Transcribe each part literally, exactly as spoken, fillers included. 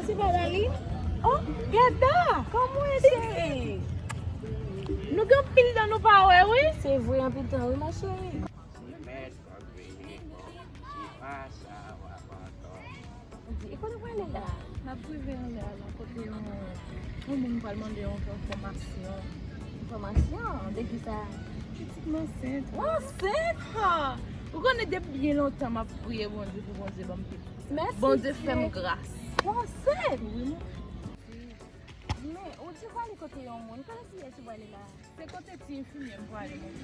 Se pa Dali? Oh, Gèda! Kòman w ye, cheri? Nou gen anpil tan nou pa wè, wi. Se vre, anpil tan, wi, ma chérie. Remèd, kòm vini, bon, se pa sa w ap antann. E kote w prale la? N ap rive anlè a la, kote yon, yon moun pral mande yon enfòmasyon. Enfòmasyon? De ki sa? Pitit m ansent. Ou ansent? Ha! Ou konnen depi byen lontan m ap priye Bondye pou Bondye ban m pitit. Mèsi, Bondye fè m gras. Ou ansent? Wi, mwen. Men, ou di w prale kote yon moun. Kote ki yès ou prale la? Se kote ti enfimyè m prale, mwen.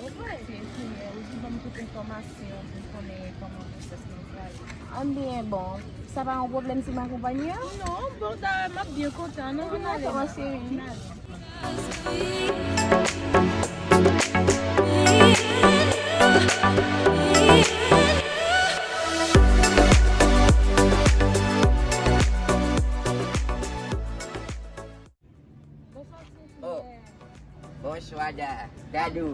Evre? Ti enfimyè, ou di ban m tout enfòmasyon pou m konnen kòman gwosès mwen prale. Anbyen, bon, sa pa yon pwoblèm si m akonpanye w? Non, bon, dayè, m ap byen kontan. Non, ann ale, ma cheri. Ann ale. Oh, bonswa, Da-, Dadou.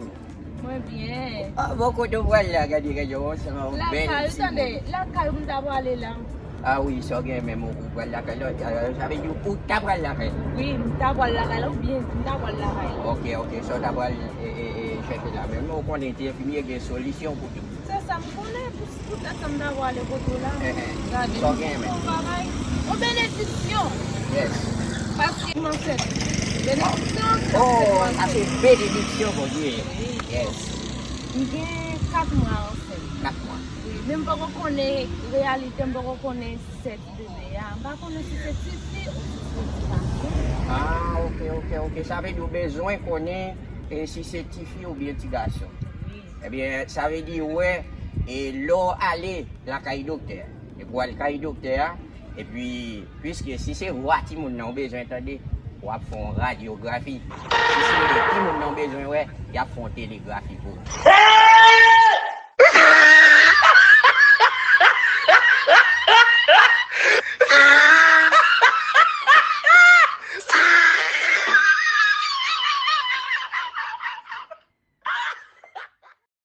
Mwen byen. Oh, bon, kote w pral la? Gade, gade, yon bèl ti moun. Lakay, tande, lakay m ta prale la. Ah wi, sa w gen menm, ou pral lakay la, sa vle di ou ta pral lakay la? Wi, m ta pral lakay la, oubyen m ta pral lakay la. Ok, ok, sa w ta pral, e, e, e, chèche la. Men ou konnen ti enfimye gen solisyon pou tout. Se sa m konnen, pou, poutèt sa m ta pral ale kote w la. Gade, sa w gen menm? Yon bagay, yon benediksyon. Yes. Paske m ansent. Benediksyon, oh, sa se benediksyon Bondye. Wi. Yes. M gen kat mwa ansent. Kat mwa. Wi, men m poko konnen reyalite, m poko konnen sèks bebe a. M pa konnen si se tifi ou si se ti gason. Ah, ok, ok, ok. Sa vle di ou bezwen konnen, e, si se tifi oubyen ti gason. Wi. Ebyen, sa vle di, wè, e, lè w ale lakay doktè, depi w al kay doktè a, epi, piske si se vwa timoun nan ou bezwen tande, w ap fè yon radyografi. Si se timoun nan ou bezwen wè, y ap fè yon telegrafi pou ou.